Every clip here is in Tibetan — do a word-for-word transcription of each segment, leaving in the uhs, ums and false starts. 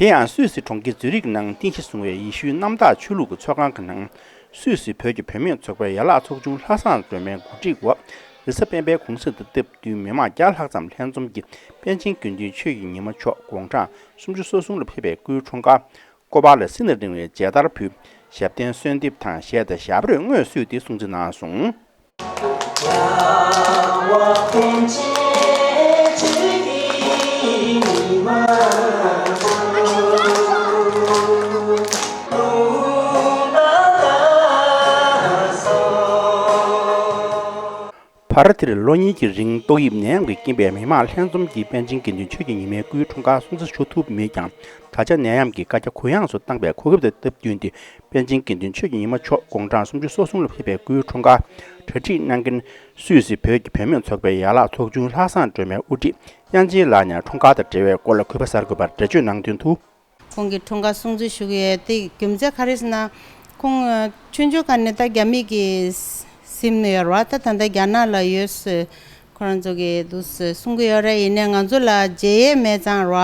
དེ་ཡང་སུད་སི་གྲོང་ཁྱེར་ཛུ་རིག་ནང་རྟེན་གཞི་བཟུང་བའི་ཡེ་ཤུའི་གནམ་བདག་ཆོས་ལུགས་ཀྱི་ཚོགས་ཁང་གི་ནང་། སུད་སི་བོད་ཀྱི་བུད་མེད་ཚོགས་པའི་ཡན་ལག་ཚོགས་ཆུང་ལྷ་བཟང་སྒྲོལ་མའི་གོ་སྒྲིག་འོག་རེས་གཟའ་སྤེན་པའི་གུང་གསེང་དང་སྟབས་བསྟུན་མི་མང་བརྒྱ་ལྷག་ཙམ་ལྷན་འཛོམས་ཀྱིས་པཎ་ཆེན་དགེ་འདུན་ཆོས་ཀྱི་ཉི་མ་མཆོག་དགུང་གྲངས་སུམ་ཅུ་སོ་གསུམ་ལ་ཕེབས་པའི་སྐུའི་འཁྲུངས་སྐར། སྐུ་པར་ལ་སྲིད་ན་རིང་བའི་མཇལ་དར་ཕུལ། ཞབས་བརྟན་གསོལ་འདེབས་དང་གཞས་དང་ཞབས་བརྗེད་དངོས་གསོལ་ཏེ་སྲུང་བརྩི་གནང་སོང་། བར་དེར་ལོ་གཉིས་ཀྱི་རིང་ཏོག་དབྱིབས་ནད་ཡམས་ཀྱི་རྐྱེན་པས་མི་མང་ལྷན་འཛོམས་ཀྱིས་པཎ་ཆེན་དགེ་འདུན་ཆོས་ཀྱི་ཉི་མའི་སྐུའི་འཁྲུངས་སྐར་སྲུང་བརྩི་ཞུ་ཐུབ་མེད་ཀྱང་། ད་ཆ་ནད་ཡམས་ཀྱི་བཀའ་རྒྱ་གུ་ཡངས་སུ་བཏང་པའི་གོ་སྐབས་དང་སྟབས་བསྟུན་ཏེ། པཎ་ཆེན་དགེ་འདུན་ཆོས་ཀྱི་ཉི་མ་མཆོག་དགུང་གྲངས་སུམ་ཅུ་སོ་གསུམ་ལ་ཕེབས་པའི་སྐུའི་འཁྲུངས་སྐར་གྲ་སྒྲིག་གནང་མཁན་སུད་སི་བོད་ཀྱི་བུད་མེད་ཚོགས་པའི་ཡན་ལག་ཚོགས་ཆུང་ལྷ་བཟང་སྒྲོལ་མའི་དབུ་ཁྲིད་དབྱངས་ཅན་ལགས་ནས་འཁྲུངས་སྐར་དང་འབྲེལ་བའི་སྐོར་ལ་གུས་པ་གསར་འགོད་པར་འགྲེལ་བརྗོད་གནང་དོན་དུ། ཁོང་གི་འཁྲུངས་སྐར་སྲུང་བརྩི་ཞུ་གི་ཡོད་དེ། རྒྱུ་མཚན་ག་རེ་ཟེར་ན། ཁོང་ཆུང་ཆུང་སྒང་ནས་ད་རྒྱ་མི་གི་གཟིམ་ནས་ཡོད་རེད་བ། ད་ད་ལྟ་རྒྱ་ནག་ལ་ཡོད་ཟེར། ཁོ་རང་ཚོ་གིས་འདུག་སེ་གསུང་གི་ཡོད་རེད། ཡིན་ནའི་ང་ཚོ་ལ་མཇལ་ཡས་མེད་ཙང་ར།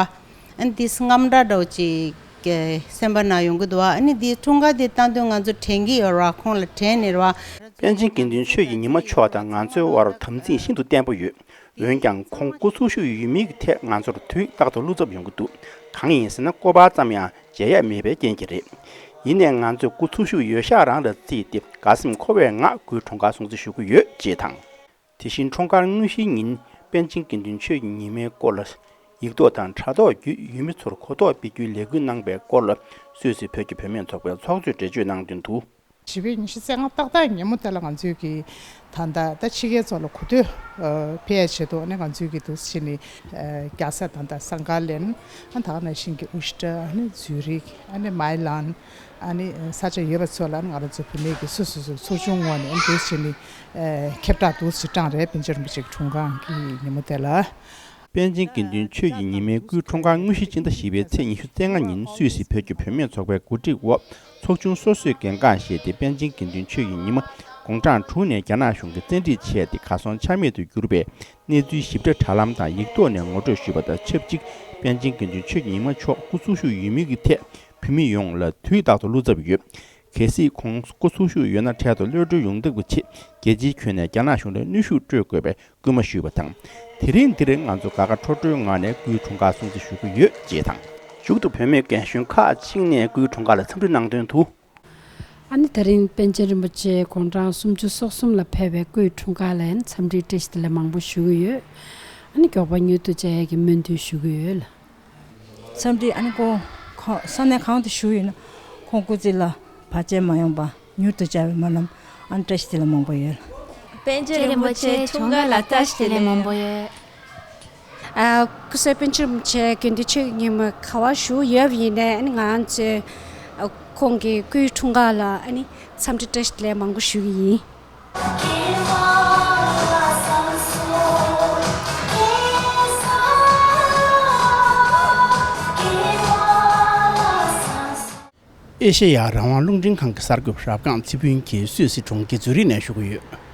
ཨ་ནི་འདི་རྔམ་སྐྲག་འདྲ་བོ་ཅིག་གི་སེམས་པ་ནང་ཡོང་གི་འདུག་ཨ་ནི་འདི་འཁྲུངས་སྐར་འདི་བཏང་དུས་ང་ཚོ་དྲན་གྱི་ཡོད་ར། ཁོང་ལ་དྲན་ནས་ར། པཎ་ཆེན་དགེ་འདུན་ཆོས་ཀྱི་ཉི་མ་མཆོག་དང་ང་ཚོའི་དབར་དམ་ཚིག་ཤིན་ཏུ་བརྟན་པོ་ཡོད། འོན་ཀྱང་ཁོང་སྐུ་འཚོ་བཞུགས་ཡོད་མེད་ཀྱི་ཐད་ང་ཚོར་དུས་རྟག་ཏུ་བློ་འཚབ་ཡོང་གི་འདུག་གང་ཡིན་ཟེར་ན་སྐུ་པར་ཙམ་ཡང་མཇལ་ཡས་མེད་པའི་རྐྱེན་གྱིས་རེད། ཡིན་ནའི་ང་ཚོས་སྐུ་འཚོ་བཞུགས་ཡོད་ཤག་རང་ལ་བརྩིས་ཏེ་དགའ་སེམས་འཁོལ་བའི་ངང་སྐུའི་འཁྲུངས་སྐར་སྲུང་བརྩི་ཞུ་གི་ཡོད་ཅེས་དང་། དེ་བཞིན་འཁྲུངས་སྐར་དངོས་གཞིའི་ཉིན་པཎ་ཆེན་དགེ་འདུན་ཆོས་ཀྱི་ཉི་མའི་སྐོར་ལ་ཡིག་ཐོག་དང་དྲ་ཐོག་བརྒྱུད་ཡུལ་མི་ཚོར་གོ་རྟོགས་སྤེལ་རྒྱུའི་ལས་འགུལ་གནང་པའི་སྐོར་ལ་སུད་སི་བོད་ཀྱི་བུད་མེད་ཚོགས་པའི་ཚོགས་གཙོས་འགྲེལ་བརྗོད་གནང་དོན་དུ། བཞི་པའི་ཉི་ཤུ་རྩ་ལྔ་ཏག་ཏག་ཉིན་མོ་དེ་ལ་ང་ཚོས་ཀྱི་ད་ལྟ་ད་ཕྱི་རྒྱལ་ཚོ་ལ་གོ་ཐོས་ཕེབས་ཆེད་དུ་ནི་ང་ཚོས་ཀྱི་འདུག་སེ་ནི་རྒྱལ་ས་ད་ལྟ་སང་ག་ལེན། ཨ་ད་ག་ནང་བཞིན་གྱི་ཨུ་ཤི་ཏྲ་ཨ་ནི་ཛུ་རིག་ཨ་ནི་མའི་ལན། ཨ་ནི་ས་ཆ་ཡོད་པ་ཚོ་ལ་ང་རང་ཚོ་བུད་མེད་ཀྱི་སོ་སོ་སོ་ཚོགས་ཆུང་ངོས་ནས་འདུག་བྱས་ནས་ཁྱབ་བསྒྲགས་འདུག་སེ་བཏང་རེད། པཎ་ཆེན་རིན་པོ་ཆེ་གི་འཁྲུངས་སྐར་གྱི་ཉིན་མོ་དེ་ལ། པཎ་ཆེན་དགེ་འདུན་ཆོས་ཀྱི་ཉི་མའི་སྐུའི་འཁྲུངས་སྐར་དངོས་གཞི་སྤྱི་ཟླ་བཞི་པའི་ཚེས་ཉི་ཤུ་རྩ་ལྔ་ཉིན་སུད་སི་བོད་ཀྱི་བུད་མེད་ཚོགས་པའི་གོ་སྒྲིག་འོག་ཚོགས་ཆུང་སོ་སོས་གལ་འགངས་བཞེས་ཏེ་པཎ་ཆེན་དགེ་འདུན་ཆོས་ཀྱི་ཉི་མ་དགུང་གྲངས་དྲུག་ནས་རྒྱ་ནག་གཞུང་གིས་བཙན་ཁྲིད་བྱས་ཏེ་གར་སོང་ཆ་མེད་དུ་གྱུར་པའི་གནས་ཚུལ་ཞིབ་ཕྲ་དྲ་ལམ་དང་ཡིག་ཐོག་ནས་ངོ་སྤྲོད་ཞུས་པ་དང་ཆབས་ཅིག་པཎ་ཆེན་དགེ་འདུན་ཆོས་ཀྱི་ཉི་མ་མཆོག་སྐུ་འཚོ་བཞུགས་ཡོད་མེད་ཀྱི་ཐད་བོད་མི་ཡོངས་ལ་དུས་རྟག་ཏུ་བློ་འཚབ་ཡོད། གལ་སྲིད་ཁོང་སྐུ་འཚོ་བཞུགས་ཡོད་ན་འཕྲལ་དུ་གློད་གྲོལ་ཡོང་ཐབས་ཀྱི་ཆེད་རྒྱལ་སྤྱིའི་ཁྱོན་ནས་རྒྱ་ནག་གཞུང་ལ་གནོན་ཤུགས་སྤྲོད་དགོས་པའི་སྐུལ་མ་ཞུས་པ་དང་། དེ་རིང་འདིར་ང་ཚོ་དགའ་དགའ་སྤྲོ་སྤྲོའི་ངང་ནས་སྐུའི་འཁྲུངས་སྐར་སྲུང་བརྩི་ཞུ་གི་ཡོད་ཅེས་དང་། མཇུག་ཏུ་བུད་མེད་རྒན་གཞོན་ཁག་ཅིག་ནས་སྐུའི་འཁྲུངས་སྐར་ལ་འཚམས་འདྲི་གནང་དོན་དུ། ཨ་ནི་དེ་རིང་པཎ་ཆེན་རིན་པོ་ཆེ་དགུང་གྲངས་སུམ་ཅུ་སོ་གསུམ་ལ་ཕེབས་པའི་སྐུའི་འཁྲུངས་སྐར་ལ་འཚམས་འདྲིའི་བཀྲ་ཤིས་བདེ་ལེགས་མང་པོ་ཞུ་གི་ཡོད། ཨ་ནི་མགྱོགས་པ་མྱུར་དུ་མཇལ་ཡག་གི་སྨོན་འདུན་ཞུ་གི་ཡོད་ལ། འཚམས་འདྲི། ཨ་ནི་ཁོང་ཁོང་ས་གནས་གང་དུ་བཞུགས་ཡོད་ན་ཁོང་སྐུ་ཚེ་ལ་བར་ཆད་མ་ཡོང་པ་མྱུར་དུ་བྱ་བའི་སྨོན་ལམ། ཨ་ནི་བཀྲ་ཤིས་བདེ་ལེགས་མང་པོ་ཡོད། པཎ་ཆེན་རིན་པོ་ཆེ་འཁྲུངས་སྐར་ལ་བཀྲ་ཤིས་བདེ་ལེགས་མང་པོ་ཡོད། ཨ་སྐུ་ཚེ་པཎ་ཆེན་རིན་པོ་ཆེ་དགེ་འདུན་ཆོས་ཀྱི་ཉི་མ་ག་བ་བཞུགས་ཡོད་པ་ཡིན་ནའི་ཨ་ནི་ང་རང་ཚོས་ཨ་ཁོང་གི་སྐུའི་འཁྲུངས་སྐར་ལ་ཨ་ནི་འཚམས་འདྲི་བཀྲ་ཤིས་བདེ་ལེགས་མང་པོ་ཞུ་གི་ཡིན། ཨེ་ཤེ་ཡ་རང་དབང་རླུང་འཕྲིན་ཁང་གི་གསར་འགོད་པ་རབ་སྒང་ཚེ་ཕུན་གྱིས་སུད་སི་གྲོང་ཁྱེར་ཛུ་རིག་ནས་ཞུ་གི་ཡོད།